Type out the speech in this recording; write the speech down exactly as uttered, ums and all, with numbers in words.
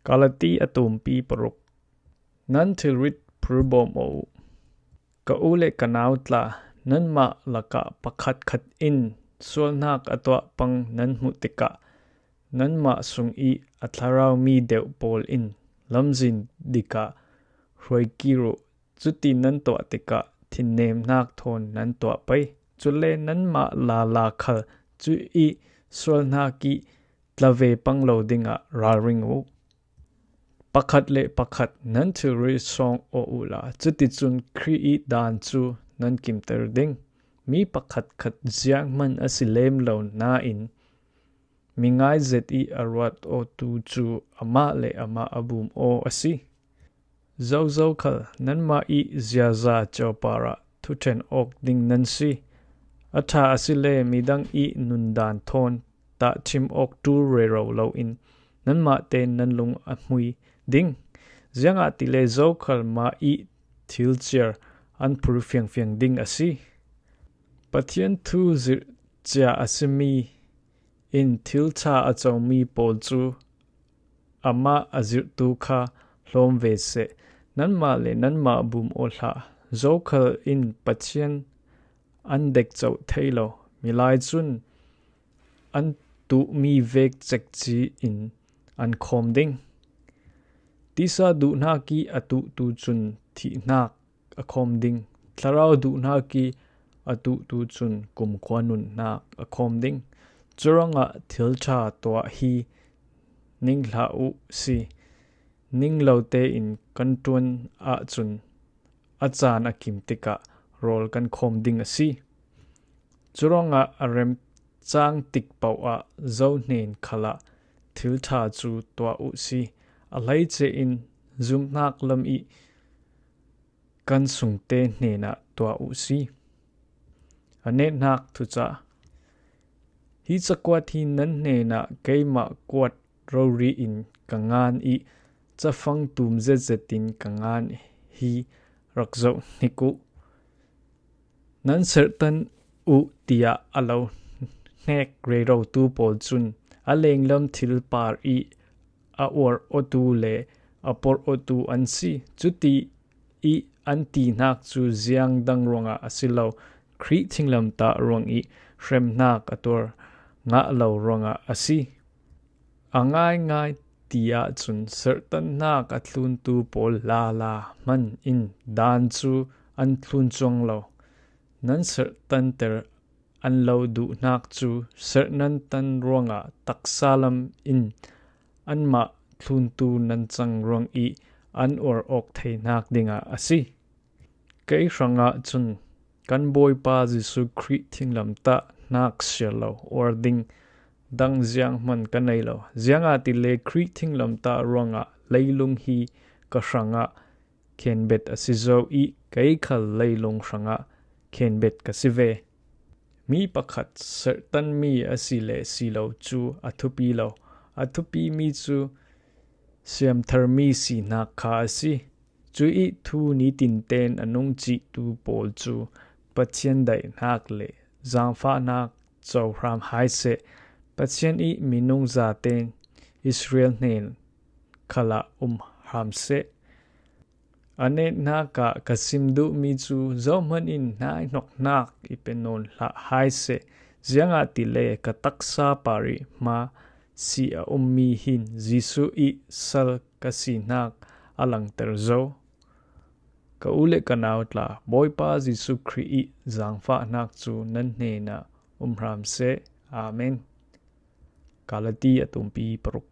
Galati a tumpi paruk. Nan thilrit phur bawm aw uh. Ka u le ka nau tla, nanmah lakah pakhatkhat in sualnak a tuah pang nan hmuh tikah, nanmah sung i a thlarau mi deuh pawl in lamzin dikah hruaikir uh. Cuti nan tuah tikah thinnemnak thawn nan tuah pei. Cule nanmah lala khal cu i sualnak i tla ve pang lo dingah ralring uh. Pakhat le pakhat nan thilri sawng aw uhla, cuticun Khrih i dan cu nan kimter ding. Mi pakhatkhat zianghman a si lem lo nain, mi ngai zet i a ruat awtu cu amah le amah a bum aw a si. Zozo khal nanmah i ziaza ciaupar ah thuṭhen awk ding nan si. A ṭha a si le midang i nundan thawn tahṭhim awk ṭul rero loin nanmah tein nan lung a hmui ding. Ziangahtile zokhal mah i thil ciar an phur fiangfiang ding a si. Pathian thu zirh cia a simi in thil ṭha a comi pawl cu amah a zirhtu kha hlawm ve seh. Nanmah le nanmah bum aw hlah. Zokhal in Pathian an dekcoh thei lo. Milai cun an tuhmi vek cekci in an khawm ding. Tisa duhnak i a tuhtu cun thihnak a khawm ding. Thlarau duhnak i a tuhtu cun kumkhua nunnak a khawm ding. Curuangah thil ṭha tuah hi ning hlah uh si. Ning lo tein kan ṭuan ahcun a caan a kim tikah rawl kan khawm ding a si. Curuangah a remcang tik paoh ah zohnen khalah thil ṭha cu tuah uh si. A hleice in zumhnak lam i kan sungte hnenah tuah uh si. A netnak thucah. Hi cakuat hi nan hnenah keimah kuat rori in ka ngan i cafang tum zetzet in ka ngan hi rak zoh hnik uh. Nan serhtan uh tiah a lo hnek rerotu pawl cun a lenglam thil par i a uar awtu le a porh awtu an si. Cuti i an tihnak cu ziang dang ruangah a si lo, Khrih thinglamtah ruang i hremhnak a tuar ngah lo ruangah a si. A ngaingai ti ahcun serhtannak a thluntu pawl lala hman in dan cu an thlun cuang lo. Nan serhtanter an lo duhnak cu serh nan tan ruangah taksa lam in anmah thluntu nan cang ruang i an uar awk theinak dingah a si. Kei hrangah cun kan Bawipa Jesuh Khrih thinglamtah hnak siar lo uar ding dang zianghman ka nei lo. Ziangahtile Khrih thinglamtah ruangah leilung hi ka hrangah khenbet a si zo i kei khal leilung hrangah khenbet ka si ve. Mi pakhat serhtanmi a si le si lo cu a thupi lo. A thupimi cu siamtharmi sinak kha a si. Cuih thu nitinten a nungcihtu pawl cu Pathian daihnak le zaangfahnak cohram hai seh. Pathian i minung zaten Israel hnen khalah um hram seh. A netnak ah ka sim duhmi cu zohman in hnaihnoknak i pe nawn hlah hai seh. Ziangahtile ka taksa par i hma si a ummi hin Jesuh i sal ka sinak a langter zo. Ka u le ka nau tla, Bawipa Jesuh Khrih i zaangfahnak cu nan hnenah um hram seh. Amen. Galati a tumpi paruk.